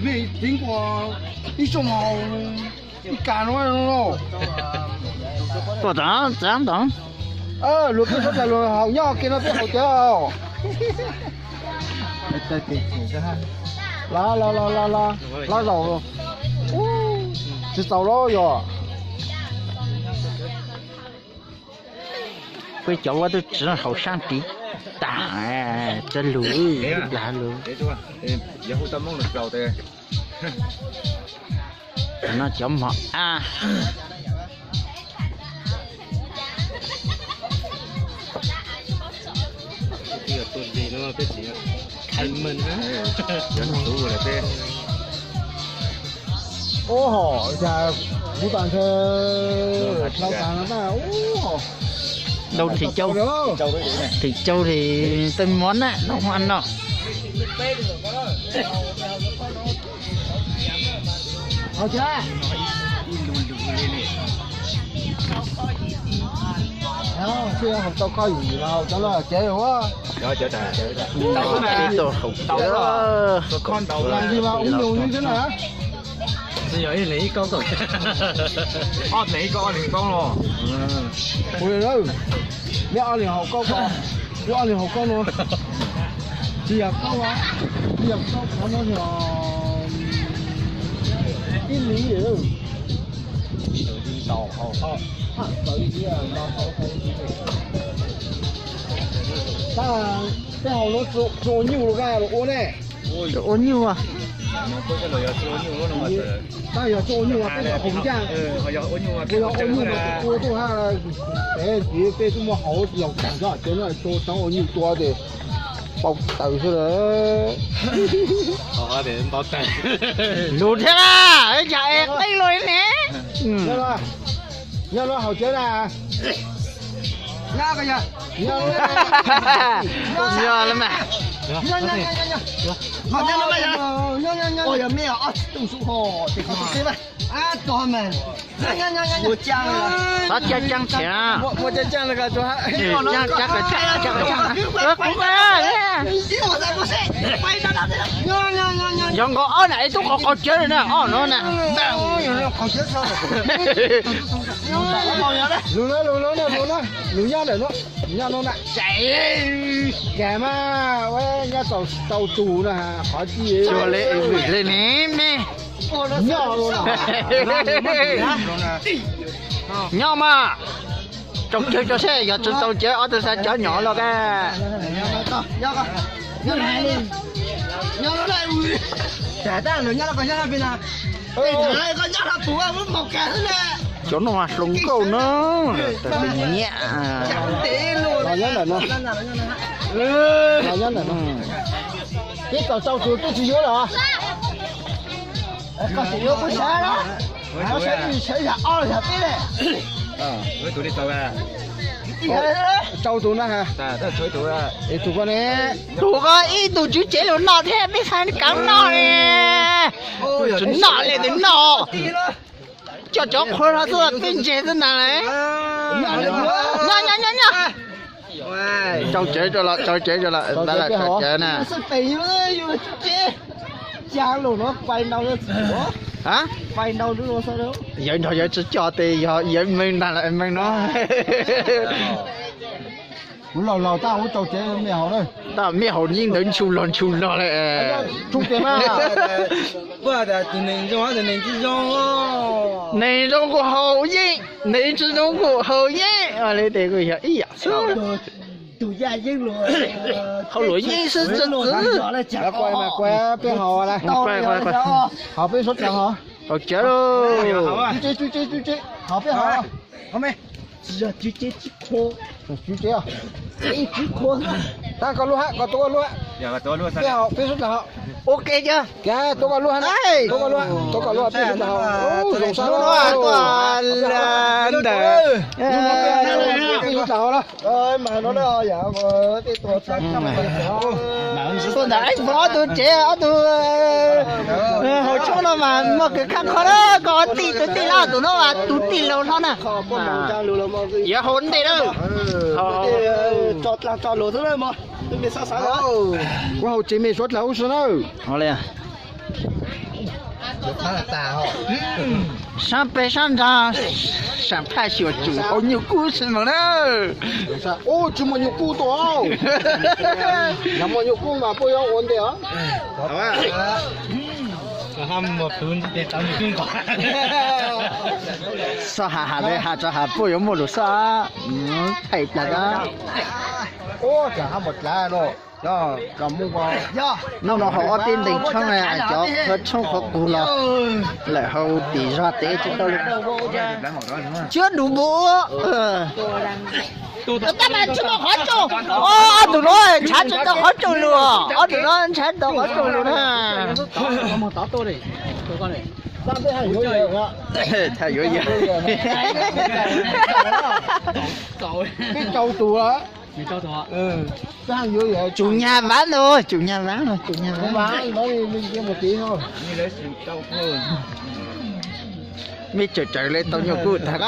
Mej tib nqua ib tsoom haus ib kas no. Tuaj txav txav ntawd. Luag peb suav dlawg luag haus nyob ke no peb haus cawv. Los los los los los zaum. Tsis txaus los yog. Peb cov ua tub tsi haus sab tiv tas, cov lug ib plag lug. No cov mos ab. Ub hom, kuv tas ntshe dlhau tas no na, ub hom. Dau thim cau, thim cau li tej mov na, noj hua no. Haus cawv. Tsis haus tau koj yim los haus cov loj cawv ua. Tib tug haus cawv. Tsis yog ib leeg ib koob koob, ob leeg ib koob, ob leeg ib koob los. Ua li lawm, neb ob leeg haus koob koob, wb ob leeg haus koob no. Tsis yog koob, tsis yog koob qhov no yog ib leeg. Tab, peb haus no tsis ua nyuj los ua ne? Ua nyuj. Tab yog tsis ua nyuj peb haus ncaj, yog ua nyuj mas ua tuaj ha, peb twb muaj haus los tag cov cawv no tau ua nyuj tua ces pau taws xwb lawm. Lug thiab na, yam es qeej lug ne. Nyob no haus cawv na. Nyob mas. Xav caag caag thiab. Kuv yog nkaus ob na, es tub qhov qaug cawv na, ob no na. Lug na, lug na, lug na, lug nyob ntawm no, nyob no na. Kag mas, nyob tau tus na, qhov tij le ne me. Nyob, nyob mas. Tsaus cawv tso seb, yog tsis tsaus cawv ob tug xav cov nyom los ka. Cov no mas hluas nkauj na, nyiam. Los nyob ntawm no. Los nyob ntawm no. Twb tau tsaus tus twb tsis yuav los. Tsaus tus na. Tus ko ne. Tus ko ib tug tswv tsev los noj thiab peb xav kaav noj ne. Tsis noj li tus noj. Coj cov qhua hlo xwb peb ntse xwb ntag. Nyob nyob nyob nyob. Tsaus cawv tso los, tsaus cawv tso los, tab lam tsaus cawv na. Yawg nrog yawg tsis coj tes yog yawg meej ntag lawm meej no. Kuv laus laus tab kuv tsaus cawv mej haus na. Tab mej haus yeej ntawd ntshuu los ntshuu los lawm. Tsuj tes mas. Neeg zoo kuj haus yeej, neeg tsis zoo kuj haus yeej, li tes kuj yog ib yam xwb. Haus luam yeej xwb txwv. Peb haus, haus peb suav dlawg haus. Haus cawv lauj. Haus peb haus. Tab koj lub hab, koj tuav koj lub hab. Peb haus peb suav dlawg haus. Ua ke, tuav koj lub hab, tuav koj lub hab, tuav koj lub hab peb suav dlawg haus. Zoo sab ntawd. Peb suav dlawg haus los. Tuaj ntawm ib vov tus tsev ob tug haus tshoob no mas muaj kws khaj kho na, koj tij tus tij laug tus no mas tus tij laug hlob na. Yuav haus ntej na. Tso dlaag tso luas xwb na mog. Kuv haus tsis me suav dlawg ub sub nawb. Sab peg sab nrag, sam phaj xyuas tsum haus nyuag kub xwb mas na. Ub, tsis muaj nyuag kub tuaj. Yog muaj nyuag kub mas puab yuav ua ntej os. Xob has has le has tso has puab yuav muaj lus xob. Thaij plas. Hnub no haus ob peb ntees tshoob, cov qhuav tshoob qhuav qus los lawm, haus tim zog tev tsis tau li. Tsiab dus npua. Tab mas tsis muaj qhov tsaus. Ob tug no ntshav tsis tau qhov tsaus lus, ob tug no ntshav tau qhov tsaus lus na. Thaij yuav yawg. Peb rau tus. Tsum nyag vav no, tsum nyag vav no, tsum nyag vav. Mej tsawm tsawm le tau nyuag kub tag.